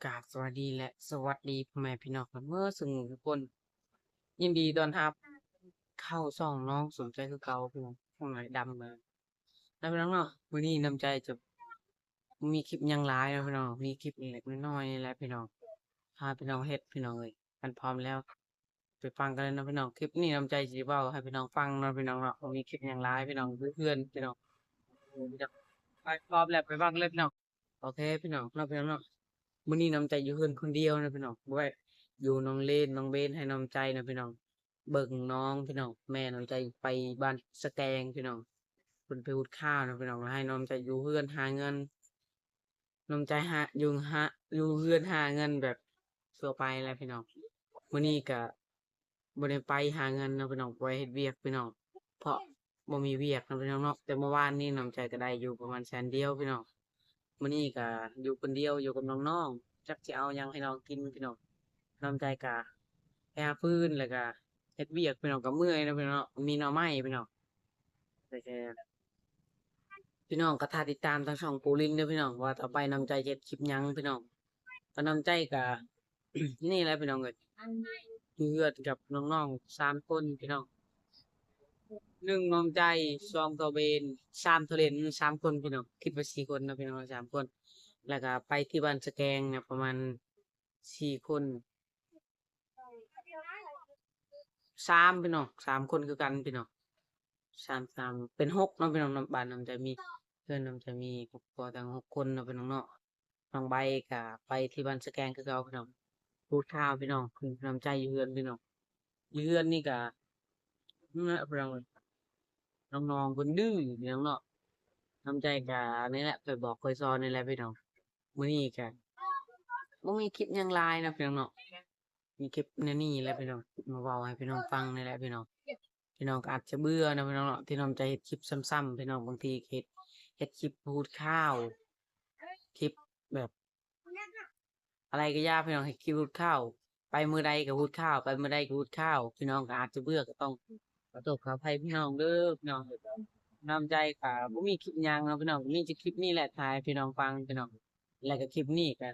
ກາບສະບາຍດີ ແລະ ສະຫວັດດີພໍ່ແມ່ພີ່ນ້ອງເບິດສູ່ຜູ້ທຸກຄົນ. ຍິນດີຕ້ອນຮັບເຂົ້າຊ່ອງນ້ອງສົມໃຈຄືເກົ່າ ພີ່ນ້ອງ. ນ້ອງໄດ້ດຳມານະພີ່ນ້ອງເນາະ. ມື້ນີ້ນ້ຳໃຈຈະບໍ່ມີຄລິບຫຍັງຫຼາຍເນາະພີ່ນ້ອງ, ມີຄລິບເລັກໆນ້ອຍໆນີ້ແຫຼະພີ່ນ້ອງ ພາພີ່ນ້ອງເຮັດພີ່ນ້ອງເອີຍ. ຄັນພ້ອມແລ້ວ ໄປຟັງກັນເລີຍເນາະພີ່ນ້ອງ. ຄລິບນີ້ນ້ຳໃຈຊິເວົ້າໃຫ້ພີ່ນ້ອງຟັງເນາະພີ່ນ້ອງເນາະ, ບໍ່ມີຄລິບຫຍັງຫຼາຍພີ່ນ້ອງ, ຢູ່ເຮືອນພີ່ນ້ອງ. ໄປ ພ້ອມແລ້ວໄປຟັງກັນເລີຍພີ່ນ້ອງ. ໂອເຄພີ່ນ້ອງເນາະ, ພີ່ນ້ອງເນາະ, ມື້ນີ້ນ້ຳໃຈຢູ່ເຮືອນຄົນດຽວເນາະພີ່ນ້ອງ. ບໍ່ໄດ້ຢູ່ນ້ອງເລນ ນ້ອງເບນ ໃຫ້ນ້ຳໃຈເນາະພີ່ນ້ອງ, ເບິ່ງນ້ອງພີ່ນ້ອງ. ແມ່ນ້ຳໃຈໄປບ້ານສະແກງພີ່ນ້ອງ, ເພິ່ນໄປຫຸດຂ້າວເນາະພີ່ນ້ອງ, ໃຫ້ນ້ຳໃຈຢູ່ເຮືອນຫາເງິນ. ນ້ຳໃຈຫາ ຢູ່ຫາ ຢູ່ເຮືອນຫາເງິນແບບທົ່ວໄປແຫຼະພີ່ນ້ອງ. ມື້ນີ້ກະບໍ່ໄດ້ໄປຫາເງິນເນາະພີ່ນ້ອງ, ໄປເຮັດວຽກພີ່ນ້ອງ, ເພາະບໍ່ມີວຽກເນາະພີ່ນ້ອງເນາະ. ແຕ່ເມື່ອວານນີ້ນ້ຳໃຈກະໄດ້ຢູ່ປະມານແສນດຽວພີ່ນ້ອງ. ມື້ນີ້ກະຢູ່ຄົນດຽວ ຢູ່ກັບນ້ອງໆ, ຈັກຊິເອົາຫຍັງໃຫ້ນ້ອງກິນພີ່ນ້ອງ. ນ້ຳໃຈກະໄປຫາຟືນ ແລ້ວກະເຮັດວຽກພີ່ນ້ອງ, ກະເມື່ອຍເນາະພີ່ນ້ອງເນາະ, ມີໜໍ່ໄມ້ພີ່ນ້ອງ. ແຕ່ ພີ່ນ້ອງກໍຖ້າຕິດຕາມທາງຊ່ອງປູລິນເດີພີ່ນ້ອງ, ວ່າຕໍ່ໄປນ້ຳໃຈເຮັດຄລິບຫຍັງພີ່ນ້ອງ. ກໍນ້ຳໃຈກໍ ນີ້ແຫຼະພີ່ນ້ອງເອີຍ, ຢູ່ເຮືອນກັບນ້ອງໆສາມຄົນພີ່ນ້ອງ, ໜຶ່ງນ້ອງໃຈ, ສອງທ້າວເບນ, ສາມທ້າວເລນ, ສາມຄົນພີ່ນ້ອງ. ຄິດວ່າສີ່ຄົນເນາະພີ່ນ້ອງ, ສາມຄົນ. ແລ້ວກໍໄປທີ່ບ້ານສະແກງນະ ປະມານສີ່ຄົນ, ສາມພີ່ນ້ອງ, ສາມຄົນຄືກັນພີ່ນ້ອງ. ສາມ ສາມ ເປັນຫົກເນາະພີ່ນ້ອງເນາະ. ບ້ານນ້ຳໃຈມີ ເຮືອນນ້ຳໃຈມີຄອບຄົວຕັ້ງຫົກຄົນເນາະພີ່ນ້ອງເນາະ. ນ້ອງໃບກະໄປທີ່ບ້ານສະແກງຄືເກົ່າພີ່ນ້ອງ, ຫຸດຂ້າວພີ່ນ້ອງ. ນ້ຳໃຈຢູ່ເຮືອນພີ່ນ້ອງ, ຢູ່ເຮືອນນີ້ກະ ນັ້ນແຫຼະພີ່ນ້ອງເອີຍ, ນ້ອງໆເພິ່ນດື້ພີ່ນ້ອງເນາະ. ນ້ຳໃຈກະນີ້ແຫຼະ ຂ້ອຍບອກຂ້ອຍສອນນີ້ແຫຼະພີ່ນ້ອງ. ມື້ນີ້ກະບໍ່ມີຄລິບຫຍັງຫຼາຍເນາະພີ່ນ້ອງເນາະ, ມີຄລິບແນວນີ້ແຫຼະພີ່ນ້ອງ, ມາເວົ້າໃຫ້ພີ່ນ້ອງຟັງນີ້ແຫຼະພີ່ນ້ອງ. ພີ່ນ້ອງກໍອາດຈະເບື່ອເນາະພີ່ນ້ອງເນາະ ທີ່ນ້ຳໃຈເຮັດຄລິບຊ້ຳໆ ພີ່ນ້ອງ. ບາງທີເຮັດ ເຮັດຄລິບຫຸດຂ້າວ ຄລິບແບບ ອະໄລກໍຢ່າພີ່ນ້ອງ, ເຮັດຄລິບຫຸດຂ້າວ, ໄປມື້ໃດກໍຫຸດຂ້າວ, ໄປມື້ໃດກໍຫຸດຂ້າວ. ພີ່ນ້ອງກໍອາດຈະເບື່ອ ກໍຕ້ອງຂໍໂທດຂໍອະໄພພີ່ນ້ອງເດີພີ່ນ້ອງ. ນ້ຳໃຈກໍບໍ່ມີຄລິບຫຍັງເນາະພີ່ນ້ອງ, ມີແຕ່ຄລິບນີ້ແຫຼະ ຖ່າຍໃຫ້ພີ່ນ້ອງຟັງພີ່ນ້ອງ. ແລ້ວກໍຄລິບນີ້ກ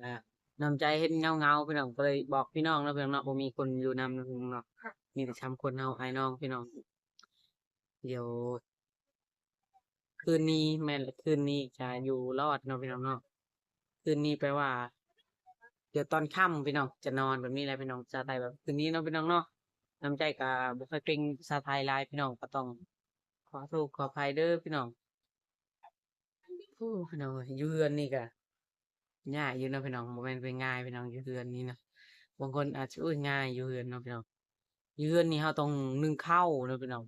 ໍນ້ຳໃຈເຫັນເຫງົາໆ ພີ່ນ້ອງ, ກໍເລີຍບອກພີ່ນ້ອງເນາະພີ່ນ້ອງເນາະ, ບໍ່ມີຄົນຢູ່ນຳເນາະ, ມີແຕ່ສາມຄົນເຮົາອ້າຍນ້ອງພີ່ນ້ອງ. ດຽວຄືນນີ້ ແມ່ນແຫຼະ ຄືນນີ້ຈະຢູ່ລອດເນາະພີ່ນ້ອງເນາະ. ຄືນນີ້ແປວ່າ ດຽວຕອນຄ່ຳພີ່ນ້ອງຈະນອນແບບນີ້ແຫຼະພີ່ນ້ອງ, ສາໄທແບບຄືນນີ້ເນາະພີ່ນ້ອງເນາະ. ນ້ຳໃຈກໍບໍ່ຄ່ອຍເກັ່ງພາສາໄທຫຼາຍພີ່ນ້ອງ, ກໍຕ້ອງຂໍໂທດຂໍອະໄພເດີພີ່ນ້ອງ. ໂອ້ ພີ່ນ້ອງເອີຍ ຢູ່ເຮືອນນີ້ກະຍາກຢູ່ເນາະພີ່ນ້ອງ, ບໍ່ແມ່ນເປັນງ່າຍພີ່ນ້ອງ ຢູ່ເຮືອນນີ້ນະ. ບາງຄົນອາດຊິ ໂອ້ຍ ງ່າຍຢູ່ເຮືອນເນາະພີ່ນ້ອງ. ຢູ່ເຮືອນນີ້ເຮົາຕ້ອງໜຶ້ງເຂົ້າເນາະພີ່ນ້ອງ,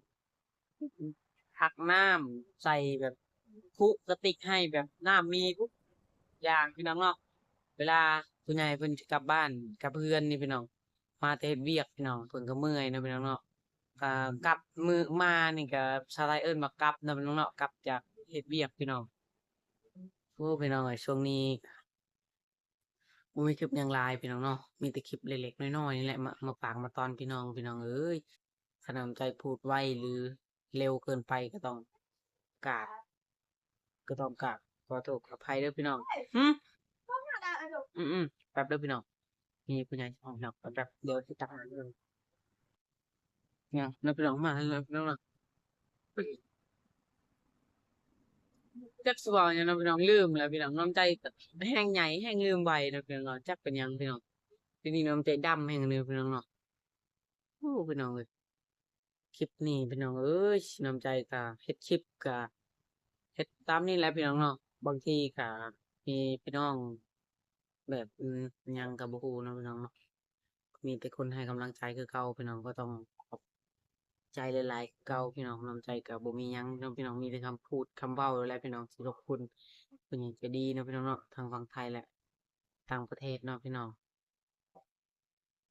ຕັກນ້ຳໃສ່ແບບຄຸກະຕິກໃຫ້ແບບນ້ຳມີທຸກຢ່າງພີ່ນ້ອງເນາະ. ເວລາຜູ້ໃຫຍ່ເພິ່ນຊິກັບບ້ານກັບເຮືອນນີ້ພີ່ນ້ອງ, ມາແຕ່ເຮັດວຽກພີ່ນ້ອງ, ເພິ່ນກໍເມື່ອຍເນາະພີ່ນ້ອງເນາະ. ກໍກັບມື້ມານີ້ກໍຊາວໄທເອີ້ນວ່າກັບເນາະພີ່ນ້ອງເນາະ, ກັບຈາກເຮັດວຽກພີ່ນ້ອງ. ໂອ້ ພີ່ນ້ອງເອີຍ ຊ່ວງນີ້ບໍ່ມີຄລິບຫຍັງຫຼາຍພີ່ນ້ອງເນາະ, ມີແຕ່ຄລິບເລັກໆນ້ອຍໆນີ້ແຫຼະ ມາ ມາຝາກມາຕ້ອນພີ່ນ້ອງ ພີ່ນ້ອງເອີຍ. ຄັນນ້ຳໃຈພູດໄວ ຫຼື ເລັວເກີນໄປກໍຕ້ອງກາບ ກໍຕ້ອງກາບຂໍໂທດຂໍອະໄພເດີພີ່ນ້ອງ. ຫື ອືມໆ ແປັບເດີພີ່ນ້ອງ, ມີຜູ້ໃຫຍ່ຫ້ອງເນາະ, ແປັບໆ ດຽວຊິຕັກນ້ຳເດີ. ຫຍັງເນາະພີ່ນ້ອງ, ມາແລ້ວພີ່ນ້ອງເນາະ. ຈັກຊິເວົ້າຫຍັງເນາະພີ່ນ້ອງ, ລືມແລ້ວພີ່ນ້ອງ. ນ້ຳໃຈແຮ່ງໃຫຍ່ ແຮ່ງລືມໄວເນາະພີ່ນ້ອງເນາະ, ຈັກເປັນຫຍັງພີ່ນ້ອງ. ດຽວນີ້ນ້ຳໃຈດຳແຮ່ງເລີຍພີ່ນ້ອງເນາະ. ໂອ້ ພີ່ນ້ອງເອີຍ ຄລິບນີ້ພີ່ນ້ອງເອີຍ, ນ້ຳໃຈກະເຮັດຄລິບກະເຮັດຕາມນີ້ແຫຼະພີ່ນ້ອງເນາະ. ບາງທີກະມີພີ່ນ້ອງແບບ ອືມ ຫຍັງກະບໍ່ຮູ້ເນາະພີ່ນ້ອງເນາະ, ມີແຕ່ຄົນໃຫ້ກຳລັງໃຈຄືເກົ່າພີ່ນ້ອງ. ກໍຕ້ອງຂອບໃຈຫຼາຍໆຄືເກົ່າພີ່ນ້ອງ. ນ້ຳໃຈກະບໍ່ມີຫຍັງເນາະພີ່ນ້ອງ, ມີແຕ່ຄຳພູດຄຳເວົ້າແຫຼະພີ່ນ້ອງ ທີ່ຂອບຄຸນຜູ້ໃຫຍ່ໃຈດີເນາະພີ່ນ້ອງເນາະ, ທັງຝັ່ງໄທ ແລະ ຕ່າງປະເທດເນາະພີ່ນ້ອງ.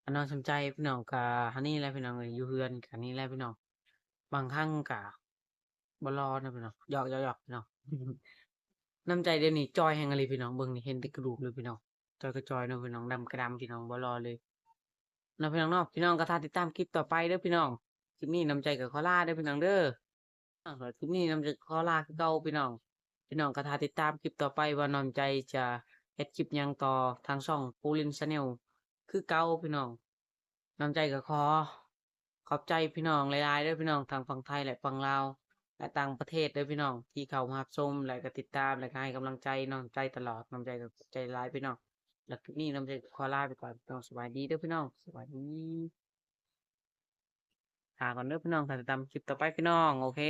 ອັນນ້ອງສົມໃຈພີ່ນ້ອງກະອັນນີ້ແຫຼະພີ່ນ້ອງເອີຍ, ຢູ່ເຮືອນກະນີ້ແຫຼະພີ່ນ້ອງ. ບາງຄັ້ງກະບໍ່ຫຼໍ່ເນາະພີ່ນ້ອງ, ຫຍອກໆໆພີ່ນ້ອງ. ນ້ຳໃຈດຽວນີ້ຈ່ອຍແຮງອີ່ຫຼີພີ່ນ້ອງ, ເບິ່ງນີ້ເຫັນແຕ່ກະດູກເລີຍພີ່ນ້ອງ. ຈ່ອຍກໍຈ່ອຍເນາະພີ່ນ້ອງ, ດຳກໍດຳພີ່ນ້ອງ, ບໍ່ຫຼໍ່ເລີຍເນາະພີ່ນ້ອງເນາະ. ພີ່ນ້ອງກໍຖ້າຕິດຕາມຄລິບຕໍ່ໄປເດີພີ່ນ້ອງ. ຄລິບນີ້ນ້ຳໃຈກໍຂໍລາເດີພີ່ນ້ອງເດີ. ອ່າ ຄລິບນີ້ນ້ຳໃຈຂໍລາຄືເກົ່າພີ່ນ້ອງ. ພີ່ນ້ອງກໍຖ້າຕິດຕາມຄລິບຕໍ່ໄປວ່ານ້ອງໃຈຈະ ຮັດຄລິບຫຍັງຕໍ່ທາງຊ່ອງ Pulin Channel ຄືເກົ່າພີ່ນ້ອງ. ນ້ອງໃຈກໍຂໍຂອບໃຈພີ່ນ້ອງຫຼາຍໆເດີພີ່ນ້ອງ ທັງຝັ່ງໄທ ແລະ ຝັ່ງລາວ ແລະ ຕ່າງປະເທດເດີພີ່ນ້ອງ ທີ່ເຂົ້າມາຮັບຊົມ ແລະ ກໍຕິດຕາມ ແລະ ກໍໃຫ້ກຳລັງໃຈນ້ອງໃຈຕະຫຼອດ. ນ້ອງໃຈກໍຂອບໃຈຫຼາຍພີ່ນ້ອງ. ແລ້ວຄລິບນີ້ນ້ອງໃຈກໍຂໍລາໄປກ່ອນພີ່ນ້ອງ. ສະບາຍດີເດີພີ່ນ້ອງ ສະບາຍດີ. ຖ້າກ່ອນເດີພີ່ນ້ອງ ຖ້າຕິດຕາມຄລິບຕໍ່ໄປພີ່ນ້ອງ. ໂອເຄ.